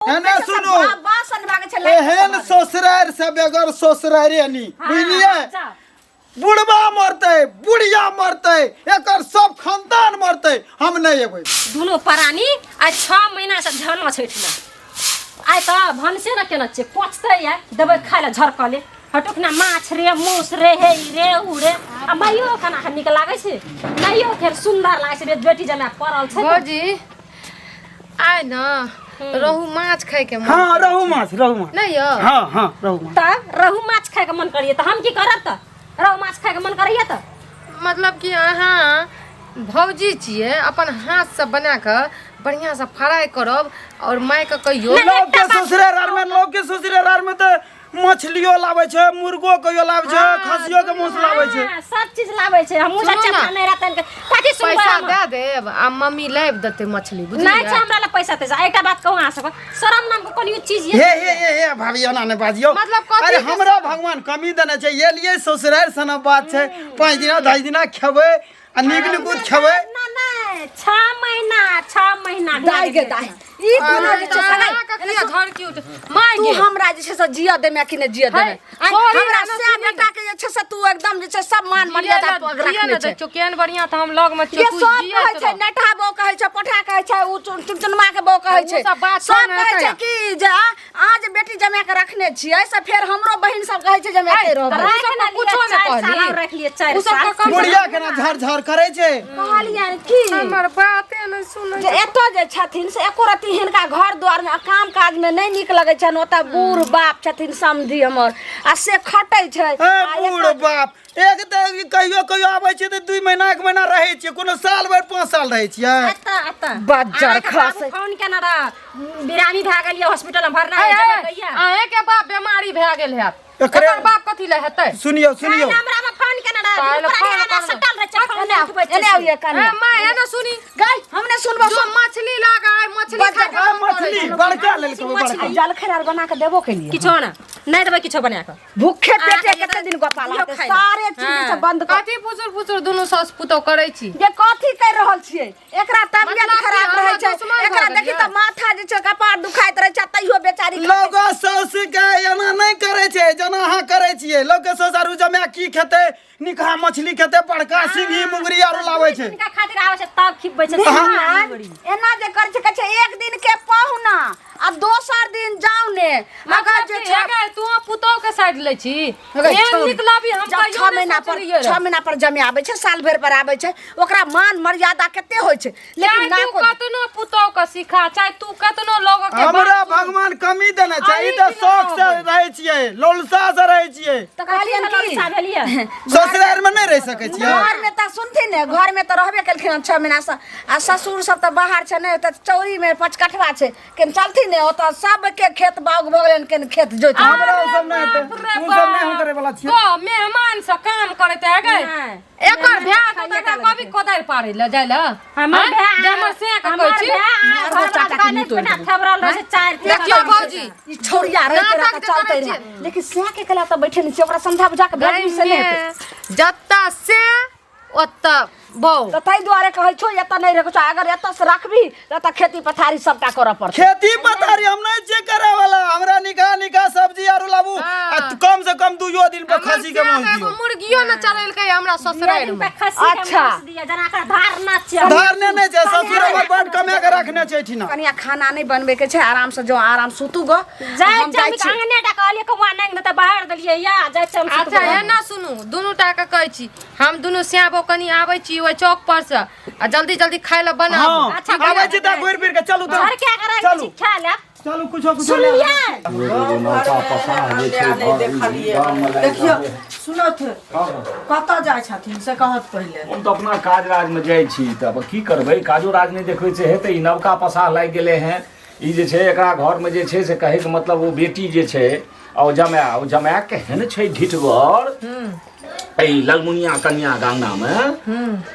एने छै से सुनू। बासन भागै छै लाइट एहन ससुरारि से बेगर ससुरारि नी बुझलियै जाओ। बुढ़बा मरतै बुढ़िया मरतै एकर सब खानदान मरतै हम नहि एबै। दुनू प्राणी आइ 6 महीना से झरना छै एहिठिना। आइ तऽ भनसे ने केने छियै, कोचतै या देबै खाय लए झरकले हटुक ना माछ रे मूस रे हे ई रे ऊ रे। आ माइयो खाना खा नीक लागै छै, माइयो खेर सुन्दर लागै छै, बेटी जमाए पड़ल छै। भौजी आइ न रहु माछ खाय के मन। हाँ रहु माछ, रहु माछ नहीं यौ? हाँ हाँ रहु माछ। तऽ रहु माछ खाय के मन करिए तऽ हम की करब? तऽ रहु माछ खाय के मन करैया तऽ मतलब कि अहाँ भौजी छियै, अपन हाथ से बना कऽ बढ़िया से फ्राई करब और माय के कहियो। लोग के ससुरार आर में, लोग के ससुरार आर में तऽ मछलियो लाबै छै, मुर्गो कहियो लाबै छै, खसियो के मांस लाबै छै। हाँ, सब चीज लाबै छै। हमहूँ सुनू चाचा ना। नहि रहतन के कथी सुनबै? पैसा हम? दए देब आ मम्मी लाबि देतै मछली, नहि छै बुझलियै? हमरा लग पैसा तैसा। एकटा बात कहू अहाँ सबके, शरम नाम के कोनो चीज ये? हे हे हे हे भाभी, एना नहि बाजियौ। मतलब कथी अरे के हमरा भगवान कमी देने छै, ये लिए ससुरारि सना बात छै, 5 दिना 10 दिना खेबै आ नीक निकुत खेबै। ना नहि, 6 महीना, 6 महीना दाइ गे दाइ, ई दुनू जे छै सगाई अहाँके किया झड़की उठ माय तू गे? हमरा जे छै से जिया देमे कि नहि जिया देमे? है, आँय, छोड़ी हमरा ना, से सुनी। बेटा के जे छै से तू एकदम जे छै सब मान मर्यादा पग जिया रखने ने छै। देखियौ केहन बढ़िया, तऽ हम लग में ये सब कहै छै, नेठा बो कहै छै, पोठा कहै छै, उ चुनचुनमा के बो कहै उ छै, सब बात सब छोड़ ने कहै छै एतै। कि जे अहाँ जे बेटी जमा के रखने छियै से फेर हमरो बहिन सब कहै छै जे हम एतै रहबै। राखि सब ने कुछो लिअ, ने 4 साल कहली। और राखि लिअ, 4 उ सब साल। के कम बुढ़िया केना झर झर करै छै। कहलियनि की हमर बाते नहि सुनै जे एतऽ जे छथिन से एको रत्ती हिनका घर दुआरमे काम काजमे नहि नीक लगै छनि। ओतऽ बूढ़ बाप छथिन समधी हमर, आ से खटै छै। ए आ बूढ़ एतऽ बाप एक तऽ कहियो कहियो आबै छै तऽ 2 महीना 1 महीना रहै छियै, कोनो साल भरि 5 साल रहै छियै। एतऽ एतऽ बज्जर अहाँके बाबू खसै। फोन केने रह, बिरानी भए गेल यऽ, हॉस्पिटल में भरना है, जेबै कहिया? अहें के बाप बीमारी भए गेल हैत, एकर बाप कथी ले हेतै? सुनियौ सुनियौ, हमरा में फोन केने रह, काल्हि दुनू फोन प्राणी एना करबै। सटल रहै छै, फोन नहि उठबै छै एने से। आबियै कनिया। ए माय, एने सुनी गै, हम नहि सुनबो। जो मछली लागा आइ मछली बज्जर खा के आ मन करै मछली छै। बड़का लेलकै, बड़का। जलखै आर बना के देबो केलियै? किछो ना नहि देबै किछो बना कऽ। भूखे पेटे अहाँके कते दिन गोपाल दियौ हेतै? खाइ लए। सारे चीज जे छै बंद कर। कथी फुसुर फुसुर दुनू सास पुतोह करै छी? जे कथी कर रहल छियै? एकरा तबियत मतलब कि खराब हमरा रहै छै, दुश्मन भऽ एकरा देखी गेलियै? तऽ माथा जे छै कपार दुखाइत रहै छै, तैयो बेचारी खाइ छै। लोग साउस के एना नहि करै छै जेना अहाँ करै छियै। लोग के साउस आरू जमाए की खेतै, निकहा मछली खेतै, बड़का सिंघी मुंगरी आरू लाबै छै। हिनका खातिर आबै छै तब खिबै छै। मेहमान एना जे करै छै, कहै छै एक दिन के पहुना आ दोसर दिन जाउ ने। अगर मतलब जे कि छै हे गै, तू पुतोह के साइड लै छी? अगर एहन छोड़। नीक लबी हम जब कहियो 6 नहि महीना पर सोचलियै 6 रहए। महीना पर जमे आबै छै, साल भरि पर आबै छै, ओकरा मान मर्यादा कते होइ छै, लेकिन चाहे ना तू कतनो पुतोह के सिखा, चाहे तू कतनो लोग के बात हमरा सुन। भगवान कमी देने छै, ई अही तऽ दिन शौक से रहबै। रहै छियै, लोलसा से रहै छियै। तऽ कहलियनि की ललसा भेलियै? ससुरारि मे नहि रहि सकै छियै? घर में तऽ सुनथिन ने, घर में तऽ रहबे केलखिन हन 6 महीना से, आ ससुर सब तऽ बाहर छै, नहि तऽ चौरी में पचकठवा छै, केन चलथिन ने ओतऽ सबके खेत बाउग भऽ गेलनि, केन खेत जोति। हमरा ओ सब नहि हेतै, बाप रे ओ सब नहि हम करे वाला छियै। बाप, मेहमान से काम करैत है गै। नहि। एकर भैया तऽ एकरा कभी कोदारि पारै लए जाइ लए? हमर आँय? भाय जे हमर से के हमर कहै छी। भाय मारबो चाटा के मुँह तोड़ि देबो। थबरल रहै छै 4 देखियौ भौजी, ई छौड़िया रहते नाटक रहते जे चलते करै रहे, छियै। लेकिन से के कला तऽ बैठे नहि छै, ओकरा समझा बुझा के भेजबी से नहि हेतै। जत्ता से ओतऽ बौ तऽ ताहि दुआरे कहै छौ एतऽ नहि रहै छौ। अगर एतऽ से रखबी तऽ एतऽ खेती पथारी सबटा करऽ पड़तै। खेती पथारी हम नहि छियै करे वाला, हमरा निका निका सब्जी आरू लाबू आ कम से कम 2 दिन पर हमर खसी के मांस श्याम एगो दियौ। मुर्गियो न चलेलकै हमरा ससुरारि में। खसी के अच्छा। मांस दिया जना कर धारना छै। धारने नहि छै, ससुर हमर बड कमा के रखने छै एहिठिना। कनिया खाना नहि बनबै के छै, आराम से जो, आराम सुतू गो। जाइ हम छी जाइ हम छी। अंगने टा कहलियै कौआ नहि तऽ बाहर देलियै या जाइ छी हम अच्छा सुतबै। एना सुनू, दुनू टा के कहै छी, हम दुनू श्याबो कनी आबै छी ओहि चौक पर से आ जल्दी जल्दी खाय लए बनाबू। हँ अच्छा, आबै छी तऽ घुरि फिर के चलू तऽ। घर के अगर चलू। खा लेब। चलू कुछो कुछो ले सुनलियै? एगो नौका पसाह जे छै देखलियै गाममे लागि देखियौ रहलै। सुनत कतऽ जाइ छथिन से कहत पहिले। हम तऽ अपना काज राजमे जाइ छी, तऽ की करबै, काजो राज नहि देखबै से हेतै? ई नवका पसाह लागि गेलै हेँ, ई जे छै एकरा घरमे जे छै से कहैके मतलब ओ बेटी जे छै आ ओ जमाए, ओ जमाए केहन छै ढिठगर, एहि ललमुनिया कन्या गांगनामे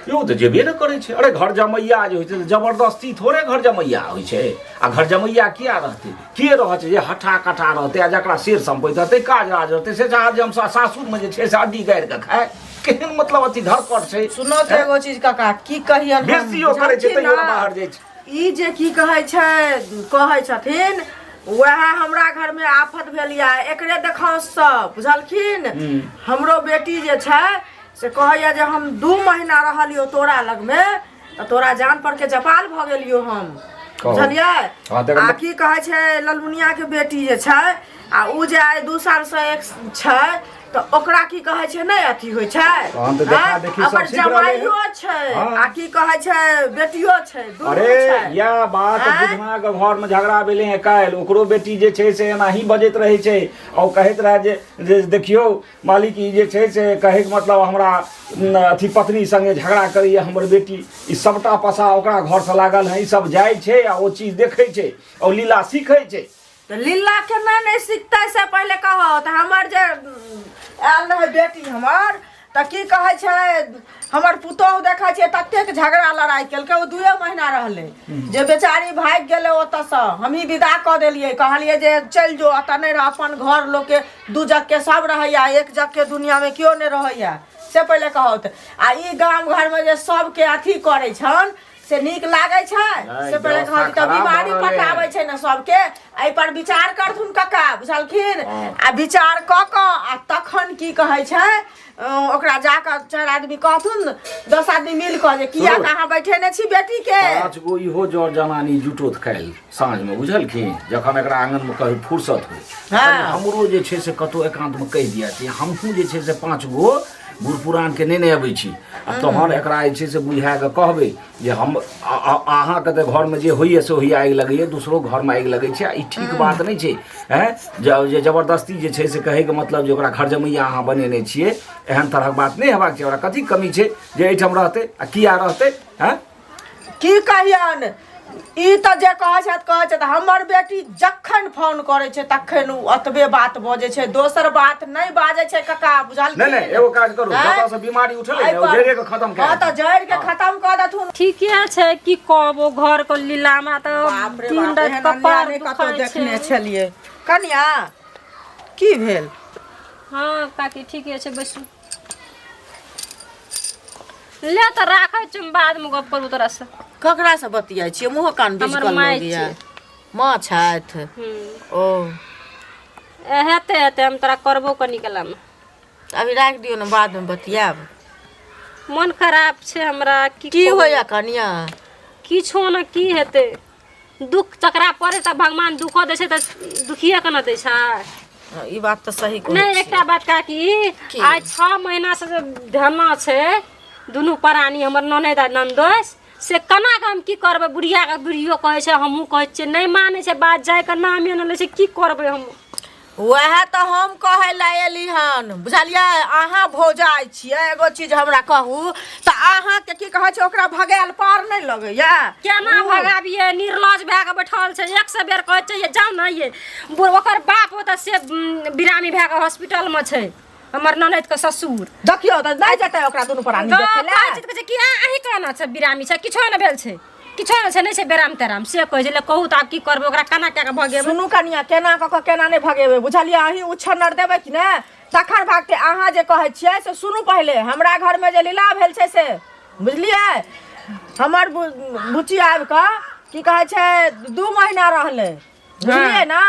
यौ तऽ जेबे ने करै छै। अरे घर जमैया जे होइ छै तऽ जबरदस्ती थोड़े घर जमैया होइ छै। आ घर जमैया किया रहतै? के रहै छै जे हट्ठा कट्ठा रहतै आ जकरा शेर सम्पैत रहतै, काज राज रहतै, से चाहत जे हम सासुरमे जे छै से अड्डी गाड़ि कऽ खाय। केहन मतलब अथी धरकट छै। सुनो तऽ एगो चीज काका, की कहियन हम, बेसियो करै छै बुझलखिन तैयो ने? बाहर जाइ छै। ई जे की कहै छै, कहै छथिन वएह हमरा घर में आफत भेल या एकरे देखाउ सब बुझलखिन। हमरो बेटी जे छै से कहैया जे हम 2 महीना रहलियो तोरा लगमे तऽ तोरा जान पर के जपाल भऽ गेलियो हम, कहू। बुझलियै? हँ, तकर आ की कहै छै ललमुनिया के बेटी जे छै आ उ जे आइ 2 साल से एक छै तऽ ओकरा की कहै छै नहि अथी होइ छै। तहन तऽ देखा आँय? देखी सब ओकर सीख रहलै हन। जमाइयो छै हँ। आ की कहै छै बेटियो छै, दुनू अरे छै। यह बात आँय? बुधना के घर में झगड़ा भेलै हँ काल्हि, ओकरो बेटी जे छै से एनाही बजैत रहै छै आ ओ कहैत रहए जे जे देखियौ मालिक ई जे छै से कहैके मतलब हमरा अथी पत्नी संगे झगड़ा करैए हमर बेटी, ई सबटा पसा ओकरा घरसँ लागल है, ई सब जाइ छै आ ओ चीज देखै छै आ ओ लीला सीखै छै। तऽ लीला केना नहि सीखतै से पहिले कहौ। तऽ हमर जे आयल रहै बेटी हमर तऽ की कहै छै हमर पुतोहु देखै छियै ततेक झगड़ा लड़ाइ केलकै, ओ 2 महीना रहलै जे बेचारी भागि गेलै ओतऽसँ। हमही विदा कऽ देलियै, कहलियै जे चलि जो, एतऽ नहि रह, अपन घर लोकके 2 जगके सब रहैया, 1 जगके दुनियामे केओ नहि रहैया, से पहिले कहौ। तऽ आ ई गाम घरमे जे सबके अथी करै छन से नीक लागै छै? नहि, से पहिले व्यवस्था कहू। तऽ खराब भऽ बीमारी रहलै हन। पटाबै छै ने सबके, एहि पर विचार करथुन कक्का, बुझलखिन? हँ। आ विचार कऽ कऽ आ तखन की कहै छै ओकरा जाकऽ 4 आदमी कहथुन, 10 आदमी मिल कऽ जे किया सुनू। अहाँ बैठेने छी बेटी के। 5 गो इहो जर जनानी जुटोत काल्हि साँझमे, बुझलखिन? जखन एकरा आङनमे कभी फुर्सत होइ, हँ। कनि हमरो जे छै से कतहु एकान्तमे कहि दिअ जे हमहूँ जे छै से 5 गो बूढ़ पुरानके नेने अबै छी आ तहन एकरा जे छै से बुझा कऽ कहबै जे हम अहाँके तऽ घरमे जे होइए से होइए, आगि लगैए, दोसरो घरमे आगि लगै छै, आ ई ठीक बात नहि छै। आँय जे जबरदस्ती जे छै से कहैके मतलब जे ओकरा घर जमैया अहाँ बनेने छियै, एहन तरहक बात नहि हेबाक चाही। ओकरा कथी कमी छै जे एहिठाम रहतै आ किया रहतै? आँय की कहियन, ई तऽ जे कहै छथि कहै छथि, हमर बेटी जखन फोन करै छै तखन ओ ओतबे बात बजै छै, दोसर बात नहि बाजै छै कका, बुझलखिन? नहि नहि, एगो काज करू, आँय? जतऽ से बीमारी उठलै ने, ओ एहि पर- जड़े के खत्म कए हँ तऽ देथिन। जड़ि के खत्म कऽ देथुन। ठीके छै, की कहबो घर के लीला हमरा तऽ बाप रे दिन बाप, राति एहन कपार अन्याय नहि कतौ दुखाइ देखने छै। छलियै। कनिया की भेल? हँ काकी ठीके छै, बैसू। ले तऽ राखै छी, बादमे गप करू तोरा से। ककरा से बतियाइ छियै? मुँहो कान हमर बिजकल माय लगैया। छियै। माँ छथि? हूँ। ओ हेतै हेतै, हम तोरा करबो कनी कालमे। अभी राखि दियौ ने, बादमे बतियाब। मन खराब छै हमरा। की की कहू? होइया कनिया? किछो ने, की हेतै, दुख तकरा पड़े तऽ भगवान दुखो दै छै तऽ दुखिए के ने दै छै। ई बात तऽ सही कहै नहि छियै। एकटा बात काकी, की? आइ 6 महीना से जे धरना छै दुनू प्राणी हमर ननैद आ ननदोस, से केना कऽ हम की करबै? बुढ़ियाके बुढ़ियो कहै छै, हमहूँ कहै छियै, नहि मानै छै बात, जाइके नामे नहि लै छै, की करबै हम? वएह तऽ हम कहै लए एली हन, बुझलियै? अहाँ भौजाइ छियै, एगो चीज हमरा कहू तऽ अहाँके की कहै छै ओकरा भगायल पार नहि लगैया? केना भगाबियै? निर्लज भए कऽ बैठल छै। 100 बेर कहै छियै जाउ ने ये, ओकर बाप ओतऽ से बिरामी भए कऽ हॉस्पिटलमे छै, हमर ननैदके ससुर। देखियौ तऽ नहि जेतै ओकरा दुनू प्राणी तऽ देखै लए? कहै छै तऽ कहै छै कि अहीं केना छै बिरामी छै, किछो नहि भेल छै, किछो नहि छै, नहि छै बेराम तेराम, से कहै छै। ले कहू तऽ आब की करबै ओकरा, केना कए कऽ भगेबै? सुनू कनिया, केना कऽ कऽ केना नहि भगेबै, बुझलियै? अहीं उछन्नर देबै कि ने तखन भागतै। अहाँ जे कहै छियै से सुनू पहिले, हमरा घरमे जे लीला भेल छै से बुझलियै? हमर बुच्ची आबि कऽ की कहै छै 2 महीना रहलै, बुझलियै ने?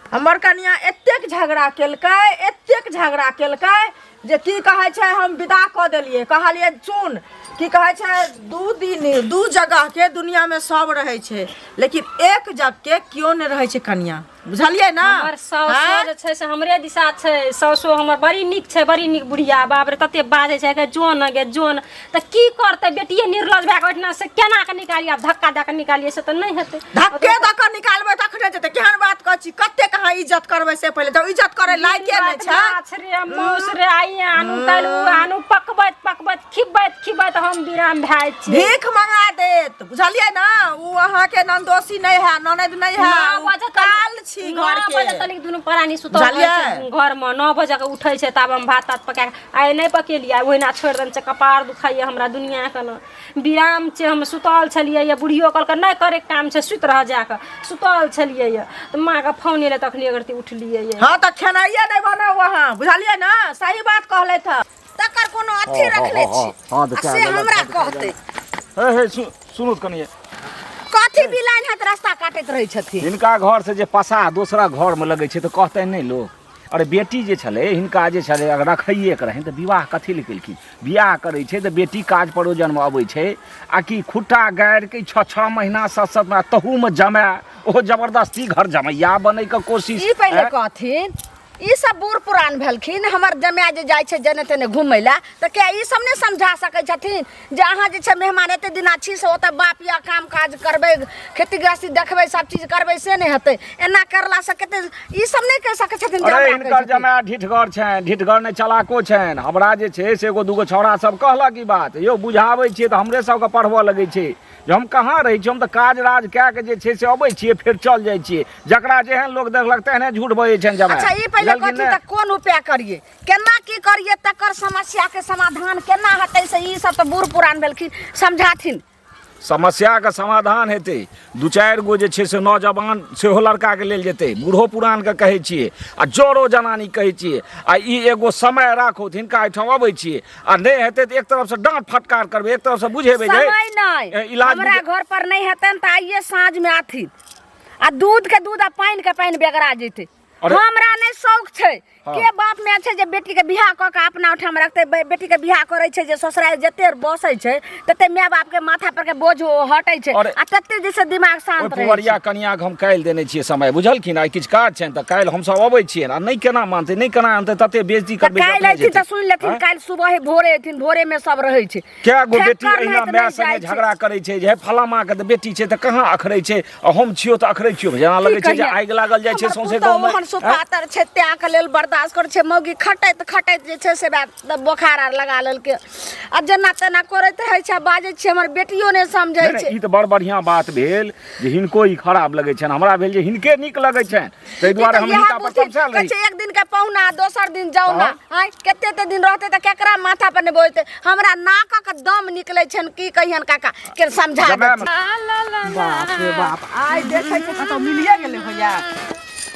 हमर कनिया एतेक झगड़ा केलकै, एतेक झगड़ा केलकै जे की कहै छै हम विदा कऽ देलियै। कहलियै सुन, की कहै छै 2 दिन 2 जगहके दुनियामे सब रहै छै, लेकिन एक जगहके केओ नहि रहै छै कनिया, बुझलियै ने? हमर साउसो आँय? जे छै से हमरे दिशा छै। साउसो हमर बड़ी नीक छै, बड़ी नीक बुढ़िया, बाप रे तते बाजै छै गे, जो न गे जो न, तऽ की करतै बेटिये निर्लज भए कऽ ओहिठिना से केना कऽ निकालियै? आब धक्का दए कऽ निकालियै से तऽ नहि हेतै। धक्के दऽ कऽ निकालबै तखने जेतै। केहन बात कहै छी? कतेक अहाँ इज्जत करबै से पहिले जब इज्जत करै लायके नहि छै। माछ रे माउस रे, आइ आनू काल्हि उ आनू, पकबैत पकबैत खिबैत खिबैत हम विराम भए जाइ छी। भीख मंगा देत, बुझलियै ने? उ अहाँके ननदोसी नहि है, ननद नहि है, 9 उ बजे काल छी 9 घर बजे के। तनिक दुनू प्राणी सुतल रहै छै बुझलियै? घरमे, 9 बजे के उठै छै, तब हम भात तात पका कऽ आइ नहि पकेलियै, आइ ओहिना छोड़ि देने छै। कपार दुखाइए हमरा दुनिआँके ने, विराम छै। हम सुतल छलियै यऽ, बुढ़ियो कहलकै नहि करैके काम छै, सुति रह जाकऽ, सुतल छलियै यऽ तऽ माँके फोन एलै, तखनी अगरती उठलियै यऽ। हँ तऽ खेनाइए नहि बनाउ अहाँ, बुझलियै ने? सही बात कहलथि हँ। तकर कोनो अथी रखने छी हँ तऽ आ से हमरा कहतै। हे हे सुनू तऽ कनिये। कथी? हाथी बिलाइन हाथ रास्ता काटैत रहै छथिन। हिनका घर से जे पसाह दोसरा घर में लगै छै तऽ कहतनि नहि लोक, अरे बेटी जे छलै हिनका जे छलै अगर रखैएके रहनि तऽ विवाह कथी लए केलखिन? बियाह करै छै तऽ बेटी काज परोजनमे अबै छै, आ कि खुट्टा गाड़िके 6-6 महीना 7-7 महीना तहूमे जमाए, ओहो जबरदस्ती घर जमैया बनैके कोशिश। ई पहिले कहथिन, ई सब बूढ़ पुरान भेलखिन, हमर जमाए जे जाइ छै जने तेने घुमै लए तऽ क्या ई सब नहि समझा सकै छथिन जे अहाँ जे छै मेहमान एते दिना छी से ओतऽ बाप या काम काज करबै, खेती गृहस्थी देखबै, सब चीज करबै, से नहि हेतै? एना करलासँ कते ई सब नहि कहि सकै छथिन जे अरे हमरा कहै हिनकर छथिन। जमाए ढिठगर छनि, ढिठगर नहि चलाको छनि। हमरा जे छै से एगो दूगो छौड़ा सब कहलक ई बात, यौ बुझाबै छियै तऽ हमरे सबके पढ़बऽ लगै छै जे हम कहाँ रहै छी, हम तऽ काज राज कए कऽ जे छै से अबै छियै फेर चल जाइ छियै। जकरा जेहन लोक देखलक तेहने झूठ बजै छनि जमाए। अच्छा ई पहिले बुझलखिन कहथिन ने? तऽ कोन उपाय करियै, केना की करियै, तकर समस्याके समाधान केना हेतै से ई सब तऽ बूढ़ पुरान भेलखिन, समझाथिन। समस्याके समाधान हेतै, 2-4 गो जे छै से नौजवान सेहो लड़काके लेल जेतै, बूढ़ो पुरानके कहै छियै आ जरो जनानी कहै छियै, आ ई एगो समय राखू हिनका एहिठाम अबै छियै, आ नहि हेतै तऽ एक तरफसँ डाँट फटकार करबै, एक तरफसँ बुझेबै जे समय नहि ए, इलाज हमरा घर पर नहि हेतनि तऽ आइए साँझमे आथिन आ दूध के दूध आ पानि के पानि बेगरा जेतै। अरे- हमरा नहि शौक छै। हाँ। के बाप में छै जे बेटी के बियाह कऽ के अपना ओठाम रखतै? बेटी के बियाह करै छै जे ससुराल जते बसै छै तते माय बाप के माथा पर के बोझ ओ हटै छै अरे- आ तते जे से दिमाग शांत ओहि रहै पुवरिया छै। कनियाके हम काल्हि देने छियै समय, बुझलखिन? आइ किछु काज छनि तऽ काल्हि हमसभ अबै छियनि, आ नहि केना मानतै, नहि केना आनतै, तते बेइज्जती तऽ करबै जे काल्हि अपने अयथिन तऽ जेतै। सुनि लेथिन, आँय? काल्हि सुबह भोरे अयथिन, भोरे में सब रहै छै। कए गो बेटी ठेकर अहिना नहि तऽ माय नहि संगे जाइ छै। झगड़ा करै छै जे हे फलामा के तऽ बेटी छै तऽ कहाँ अखरै छै, आ हम छियौ तऽ अखरै छियौ, जेना की लगै छै जे कहियै? आगि लागल जाइ छै हमर सौंसे पुतहु गाँवमे। ओहन सुपातर छै, त्याग लेल बर्दाश्त करै छै, मौगी खटैत खटैत जे छै से वएह बोखार आर लगा लेलकै आ जेना तेना करैत रहै छै। आ बाजै छियै हमर बेटियो नहि समझै नहि, छै। ई तऽ बड़ बढ़िआँ बात भेल जे हिनको ई खराब लगै छनि, हमरा भेल जे हिनके नीक लगै छनि, ताहि ई दुआरे तऽ हम इएह हिनका पर बुझथिन, तमसायल कहै रही। छै एक दिन के पहुना दोसर दिन जाउ ना, हँ। आँय कते ते दिन रहतै तऽ केकरा माथा पर नहि बोझतै? हमरा नाकक दम निकलै छनि, की कहियन काका के समझा जमाए देथिन। बाप रे बाप, आइ देखै छी कतौ मिलिए गेलै होइया।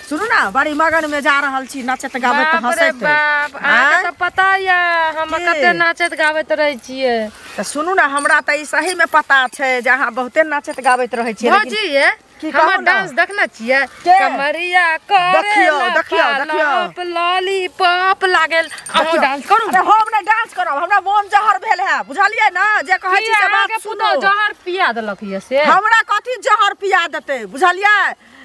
सुनू ना, बड़ी मगन में जा रहल छी नचैत गाबैत बाप रे हंसैत। बाप, अहाँके आँय? तऽ पता यऽ हम की? कते नाचैत गाबैत रहै छियै। तऽ सुनू ना, हमरा तऽ ई सही में पता छै जे अहाँ बहुते नाचैत गाबैत रहै छियै, लेकिन भौजी ये की कहू हमर ना? डांस देखने छियै? के? कमरिया करे देखियौ, देखियौ, देखियौ। लॉलीपॉप लागल। अहूँ डांस करू। अरे हम नहि डांस करब, हमरा मोन जहर भेल है, बुझलियै ना? जे कहै छी किया से बात अहाँके सुनू। पुतोह जहर पिया देलक ये से? हमरा कथी जहर पिया देतै, बुझलियै?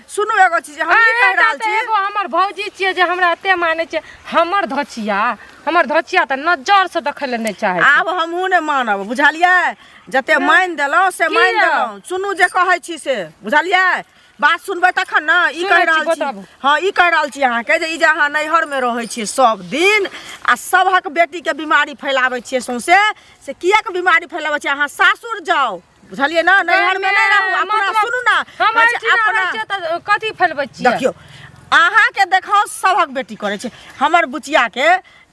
सुनू एगो चीज हम ई कहि रहल तऽ छी। एगो हमर भौजी छियै जे हमरा एते मानै छै, हमर धोचिया, हमर धोचिया तऽ नजर से देखै लए नहि चाहै छै। आब हमहूँ नहि मानब, बुझलियै? जते मानि देलहुँ से मानि किया? देलहुँ। सुनू जे कहै छी से, बुझलियै? बात सुनबै तखन ने। ई सुनै कहि छी, रहल छी, बताबू। हँ, ई कहि रहल छी अहाँके जे ई जे अहाँ नैहरमे रहै छियै सब दिन आ सभक बेटीके बीमारी फैलाबै छियै सौंसे, से किएक बीमारी फैलाबै छियै? अहाँ सासुर जाउ, बुझलियै ने? नैहरमे नहि रहू। अपना मतलब सुनू ने, हम कहै छै एहिठिना अपना रहै छियै तऽ कथी फैलबै छियै? देखियौ अहाँके देखाउ सभक बेटी करै छै। हमर बुचियाके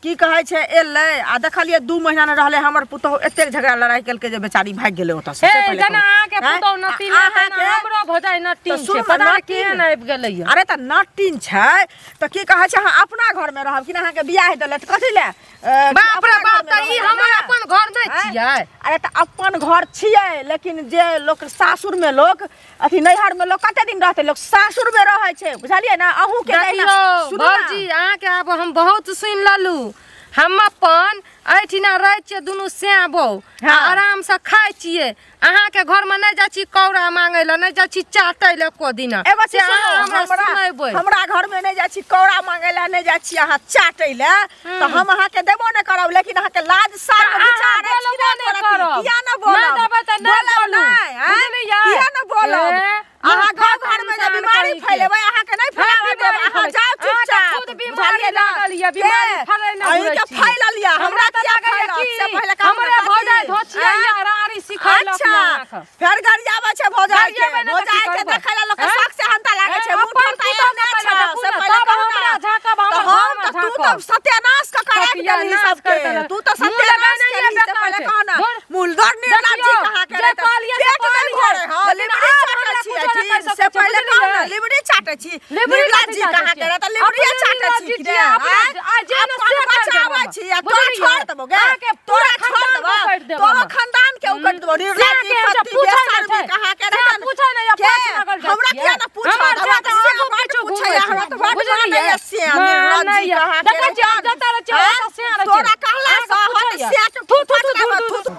की कहै छै एलै आ देखलियै 2 महीना नहि रहलै, हमर पुतहु एतेक झगड़ा लड़ाइ केलकै जे बेचारी भागि गेलै ओतऽसँ। हे से पहिले जेना कहू। अहाँके आँय? पुतहु नटीन है, तेना हमरो भौजाइ नटीन तऽ सुनू छै, ने, पता नहि नटीन। केहन आबि गेलै यऽ। अरे तऽ नटीन छै तऽ की कहै छै, अहाँ अपना घरमे रहब कि ने? अहाँके बियाह देलथि कथी लए? बाप रे अपना बाप, घरमे तऽ ई रहबै हमर ने? अपन घर नहि आँय? छियै? अरे तऽ अपन घर छियै, लेकिन जे लोक सासुरमे लोक अथी नैहरमे लोक कते दिन रहतै? लोक सासुरमे रहै छै, बुझलियै ने? अहूँके जहिना- देखियौ सुनू ने। भौजी, अहाँके आब हम बहुत सुनि लेलहुँ। हम अपन एहिठिना रहै छियै दुनू सैं बहू, आ हाँ। आरामसँ खाइ छियै। अहाँके घरमे नहि जाइ छी कौड़ा मांगै लए, नहि जाइ छी चाटै लए एको दिना। एगो से चीज अहाँ सुनू, हमरा सुनेबै। हमरा घरमे नहि जाइ छी कौड़ा मांगै लए, नहि जाइ छी अहाँ चाटै लए, तऽ हम अहाँके देबो नहि करब, लेकिन अहाँके लाज शर्म तऽ अहाँ विचार अछि कि बोलबो नहि नहि करब? करब। किया नहि बोलब? नहि देबै तऽ नहि बोलब बोलू। नहि, आँय? बुझलियै? किया नहि बोलब? ए, अहाँ मूर्ख गाँव घरमे जे इंसान बीमारी कहीं के। फैलेबै, अहाँके नहि हाँ, फैलाबऽ देब। बीमारी अहाँ फैले- जाउ अहाँके चुपचाप, खुद बीमारी बुझलियै ने? लागल यऽ, बीमारी के? फैले नहि अहींके घुरै छी। फैलल यऽ, हमरा तऽ किया लगैए फैलत? कि से पहिले कहू ने हमरे कथी? भौजाइ धोचिया आँय? यऽ, राड़ी सिखेलक अच्छा, यऽ अहाँके। फेर गरियाबै छै भौजाइ के। गरियाबै नहि तऽ की भौजाइ के करबै? देखै लए लोकके आँय? शौक सेहनता लागै छै। आँय, मुँह अपन ठोर तऽ पुतहु एहने के छै, पहिले देखू से ने, पहिले तब कहू ने। हमरा झाँकब, तऽ हमर हम घरमे तऽ तू झाँकब। तऽ सत्यानाश कऽ कऽ राखि देलही सत्यानाश सबके। कऽ देलक। तू तऽ मुँह सत्यानाश लगेने केलही, से बेकार पहिले छै। कह ने। धुर। मुलदर निर्लज्ज देखियौ, कहाँ के जे रहै तऽ कहलियै से पेट नहि कहलियै। भरै हँ, लेकिन लिबड़ी आब चाटै हमरा छी कुछो नहि अथी, कहि से सकै छी, पहिले कह ने, बुझलियै? लिबड़ी चाटै छी। लिबड़ी निर्लज्ज कथी चाटै कहाँ के छियै? रहै तऽ लिबड़िए अपने चाटै छी निर्लज्ज कि छियै, रे, अपने आँय? आ जे ने अपन से कर देब बचाबै हम। छी आ तोरा बुझलियै? छोड़ देबौ गे, अहाँके तोरा पूरा छोड़ खानदान देबौ, को काटि देब तोरो हम। खानदान के उकट देबो निर्लज्ज से के खत्ती पूछै नहि बेशर्मी छै। कहाँ के से रहतन पूछै नहि, के? पाछ लागल जाइ हमरा छियै। किया ना पूछत हमर हमरा से तऽ तऽ से आगू बड पीछू पूछै घूमै हमरा छै। तऽ बड बुझलियै? मानैया से मानैया। निर्लज्ज कहाँ के देखै छियै, हम रहतन? जतऽ रहै छियै, आँय? ओतऽ से रहै छियै। तोरा कहला अहाँके से हत पूछैया। से के थू, थू, थू, फटका थू, थू, थू।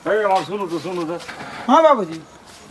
हे, सुनू तऽ सुनू तऽ हाँ बाबूजी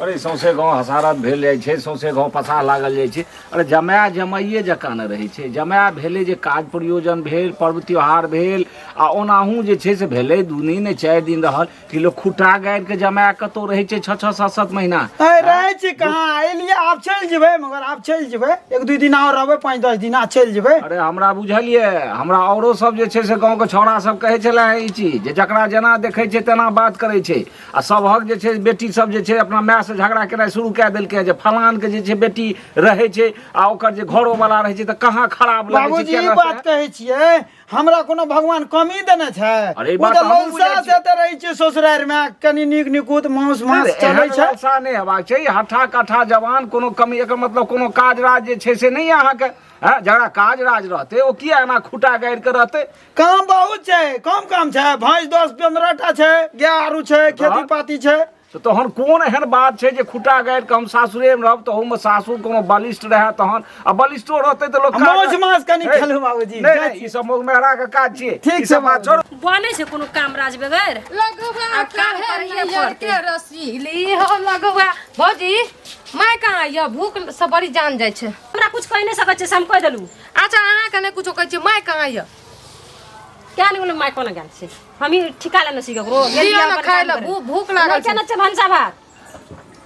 अरे सौंसे गाँव हसारत भेल जाइ छै सौंसे गाँव पसाह लागल जाइ छै अरे जमाए जमाइए जकाँ ने रहै छै जमाए भेलै जे काज प्रयोजन भेल पर्व त्योहार भेल आ ओनाहु जे छै से भेलै दू दिन नहि चारि दिन रहल कि लोक खुट्टा गाड़िके जमाए कतहु रहै छै छओ छओ सात सात महीना अरे रहै छी कहाँ एलियै आब चलि जेबै मगर आब चलि जेबै एक दू दिन आओर रहबै पाँच दस दिन आ चलि जेबै अरे हमरा बुझलियै हमरा औरो सब जे छै से गाँवके छौड़ा सब कहै छलै ई चीज जे जकरा जेना देखै छै तेना बात करै छै आ सबहक जे छै बेटी सब जे छै अपना मायसँ झगड़ा केनाइ शुरू कए देलकै जे फलानके जे छै बेटी रहै छै आ ओकर जे घरोवला रहै छै तऽ कहाँ खराब लगै छै बाबूजी केना ई बात कहै छियै हमरा कोनो भगवान कमी देने छै अरे ई ओ बात तऽ हमहूँ बुझै ललसा छियै। से तऽ रहै छियै ससुरारिमे कनि नीक निकुत मांस मांस अरे चलै एहन छै ललसा नहि हेबाक छै हट्ठा कट्ठा जवान कोनो कमी एकर मतलब कोनो काज राज जे छै से नहि अहाँके हँ जकरा काज राज रहतै ओ किया एना खुटा गाड़ि के रहतै काम बहुत छै कम काम छै भैंस दस पंद्रह टा छै गाय आरू छै खेती पाती छै तऽ तहन कोन एहन बात छै जे खुटा गाड़ि के हम सासुरेमे रहब तहूमे सासुर कोनो बलिष्ठ रहए तहन आ बलिष्ठो रहतै तऽ लोक काज- मौज मास कनि हे, खेलू बाबूजी नहि नहि ई सब मौग मेहरा के काज छियै ठीक ई सब छै बात छोड़ू बनै छै कोनो काम राज बगैर लगुआ आब काम काहे करैये नैहर पड़तै। के रसीली हो लगुआ भौजी माय कहाँ यऽ भूख से बड़ी जान जाइ छै हमरा कुछ कहि नहि सकैत छै से हम कहि देलहुँ अच्छा अहाँके नहि कुछो कहै छियै माय कहाँ यऽ क्या नहीं बोले माय कोना गेल छै हम ही ठिका लेने छी ककरो दियौ ने खाय लए भूख लागल छै छै ना छै भनसा भात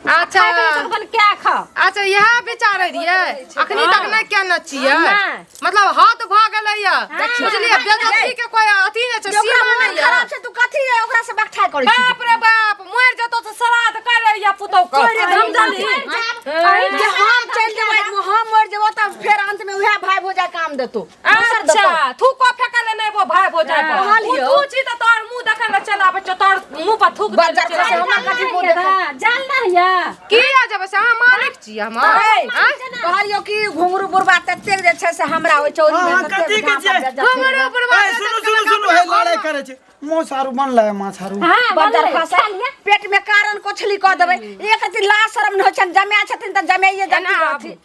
अच्छा खाय के अपन क्या खा अच्छा इएह विचारै रहियै अखनी तक नहि केने छियै नहि। मतलब हद भऽ गेलै यऽ बुझलियै बेजती के कोई अथी नहि छै जे ओकरा सीमा मोन नहि यऽ खराब छै तू कथी ओकरा से बकठाइ करै छी बाप रे बाप मरि जेतौ तऽ श्राद्ध करै या पुतौ के हम जानी जे हम चलि जेबै हम मरि जेबो तऽ फेर अंत में उएह भाई भौजाइ काम देतो दोसर देतौ अच्छा थूको फेकल नहि वो भाई भौजाइ पर कहलियौ। तू छी तऽ तोहर मुंह देखै लए चलि आबै छौ तोहर मुंह पर थूक बज्जर देने खसे चलि हमरा कथी मुंह देखै जान ना हिया की आ जेबै से अहाँ मालिक छी हमर ऐ, आँय? कहलियौ कि घुंघरू बुढ़बा ततेक जे छै से हमरा ओहि चौरी हाँ, में हाँ, ततेक कथी के धाम पर छियै? जे घुंघरू बुढ़बा ए, सुनू सुनू सुनू हे लड़ाइ करै छै माछ आरू बनलै माछ आरू हां बज्जर खसे पेट में कारण कोछली कऽ देबै एक अथी लाज शरम नहि होइ छनि जमाए छथिन तऽ जमाइए एना जाति आबू।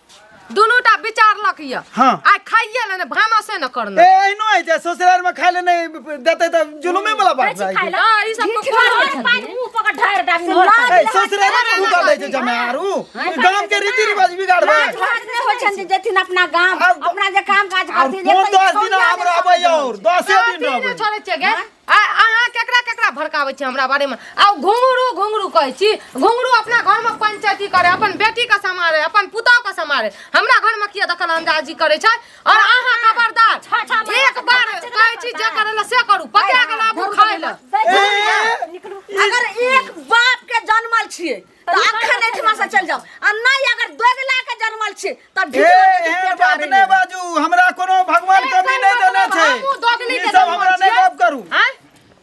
दुनू टा विचारलक यऽ हाँ। आइ खाइए ले ने भानसे ने करना ए एहनो होइ छै ससुरारि में खाय ले नहि देतै तऽ जुलुमे वाला बात भए गेल हाँ, ई सब घीच कोन लागल होइ छै? पानि मुंह पकड़ ढार दाबी ए ससुरारि में भूखल रहै छै जमाय आरू ई गाम के रीति रिवाज बिगाड़बै लाज लाज नहि होइ छनि जे जेथिन अपना गाम आब- अपना जे काम काज और करथिन कोन एक तऽ 10 दिन छौड़िया आब नहि रहबै और दसे दिन अथी नहि रहबै छोड़ै छियै गे आ अहाँ केकरा केकरा भड़काबै छी हमरा बारेमे आ घुंघरू घुंघरू कहै छी घुंघरू अपना घरमे पंचायती करे अपन बेटीके सम्हारे अपन पुतौहके सम्हारे हमरा घरमे किया दखल अंदाजी करै छै और अहाँ खबरदार एक बार कहै छी जे करै लए से करू पका गेल आबू खाय लए अगर एक बाप के जन्मल छियै तऽ अखन एहिठमा से चलि जाउ आ नहि अगर दोगला के जन्मल छियै तऽ ए ढिढोरा के एहन पेट बात आरे नहि बाजू हमरा कोनो भगवान कमी नहि देने छै हमहूँ दोगली ई के सब जन्मल हमरा नहि छियै। गप करू आँय?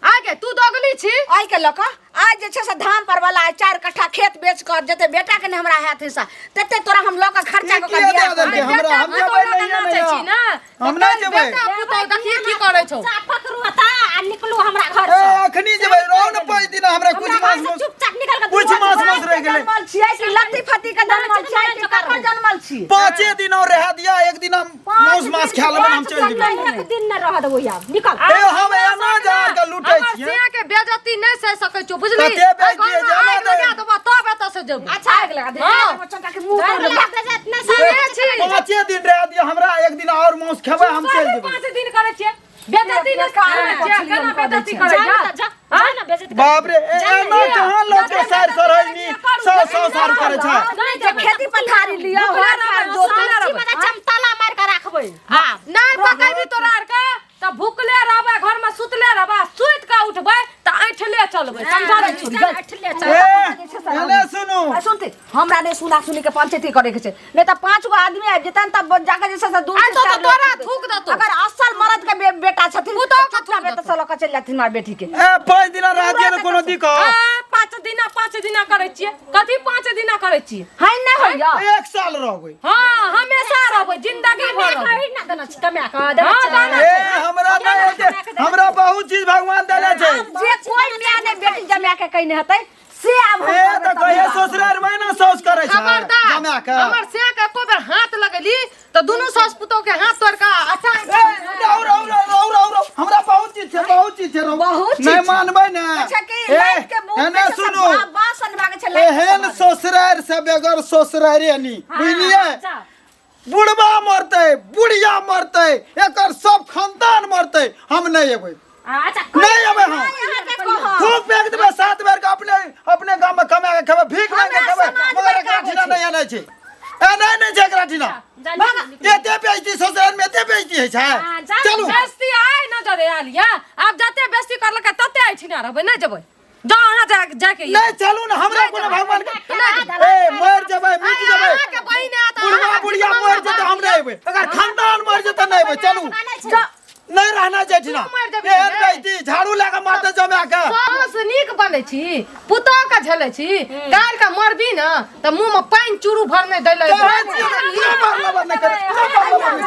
आगे तू दोगली छी आइ के लऽ कऽ आइ जे छै से धाम पर वाला आइ चारि कट्ठा खेत बेच कऽ जते बेटा के नहि हमरा हैत हिस्सा तते तोरा हम लऽ कऽ खर्चा ई कऽ कऽ किया बियाह दऽ देलकै करब। हमरा हम बेटा जेबै पुतौह लऽ नहिये कऽ नाचै छी नहिये ने हम नहि जेबै बेटा पुतौह देखिए की करै छौ चापक रुअता आ निकलू हमरा घर ए से अखनी जेबै रहू ने पाँच दिन हमरा कुछ हमरा मास घर से मास चुपचाप निकल के कुछ मास मास रहि गेलै जन्मल छियै कि लत्ती फत्ती के जन्मल छियै कि ककर जन्मल छियै पाँचे दिन और रहा दिया एक दिन हम पाँच मौस मास दिन खा लेबै हम पाँच चलि दिन जेबै एक दिन न रह देबो आब निकल ए हम एना जा के लूटै हमर छियै सिया के बेजती नहि सहि सकै छौ बुझली कते एहि बेजती घरमे है, जाना आगि दे। लगा देबो तब एतऽ से जेबो अच्छा आगि लगा दे हाँ। चटा के मुंह तोड़ देबै। सुने छी पाँचे दिन रह दिया हमरा एक दिन और मौस खेबै हम चलि जेबै 5 दिन करै छियै बेजती नहि करै छियै केना बेजती करै जा ना, जा जा ना बेइज्जती कर। बाप रे ए, एना कहाँ लोक के सार सरहनी सौ सौ सार करै छै जे खेती पथारी लिअ हर फार जोतू सब्जी में चमताला मार के राखबै नहि पकड़बी तोरा आरके तऽ भुखले रहबै घरमे सुतले रहबै सुति कऽ उठबै तऽ ऐठले चलबै समझा दै छी चल, ऐठले चल। ए एने सुनू आ सुनते हमरा नहि सुना सुनी के पंचायती करे के छै नहीं त पांच गो आदमी आबि जेतन तब जाके जे छै से दूर आ से तो चारि तोरा लोग थूक देतौ। अगर असल मर्द के बेटा छथिन पुतोह के चुपचाप थूक एतऽ से लऽ के चलि जाथिन हमर बेटी के ए 5 दिना रह दिए ने कोनो दिक्कत आ, 5 दिना 5 दिना करै छियै कथी 5 दिना करै छियै है नहि होइया एक साल रहबै हाँ हमेशा रहबै जिंदगी भर रहबै कही ना देना छी कमा के देना हाँ, छी। देना ए हमरा नहि हेतै हमरा बहुत चीज भगवान देने छै जे कोई माय नहि बेटी जमा के कहिने हेतै से आब हम ए करबै तऽ तब कहिए विवाह। ससुरार में ना साउस करै छै खबरदार जमा के हमर से के एको बेर हाथ लगेली तऽ दुनू सास पुतोह के हाथ तोड़ के अच्छा ए रहु रहु रहु रहु रहु रहु हमरा बहुत चीज छै बहुत चीज छै रहु बहुत चीज नहि छै। मानबै ने अच्छा कि ए, लाइट के मुंह एने में सुनू बासन भागे छै लाइट के एहन सवाल। ससुरार से बगैर ससुरारे नी बुझलियै अच्छा। बुढ़बा मरतै बुढ़िया मरतै एकर सब खानदान मरतै हम नहि एबै अच्छा नहि एबै हम अहाँके कहब। थूक फेंक देबै 7 बेर के अपने अपने गाम में कमा के खेबै भीख मांग के हमरा खेबै समाज मगर बड़का एकरा ठीना होइ छै। नहि आनै छै ए नहि नहि छै एकरा ठीना एते बेइज्जती ससुराल में एते बेइज्जती होइ छै हाँ, जा- चलू बेस्ती आइ नजर आयल या आब जते बेस्ती करलकै तते एहिठिना रहबै नहि जेबै जाउ अहाँ जा जाके नहि चलू ने हमरा कोनो भगवान के ए मर जेबै मिट जेबै अहाँके बहिन आयत बुढ़वा बुढ़िया मर जेतै हम नहि एबै अगर खानदान मर जेतै नहि एबै चलू नहि रहना छै एहिठिना तू मरि जेबही एहन रे। बेइज्जती झाड़ू लए कऽ मारतै जमा के सास नीक बनै छी पुतोह के झेलै छी काल्हि के मरबी ने तऽ मुँह में पानि चूरू भरने दै लए कहै छियै ने, तू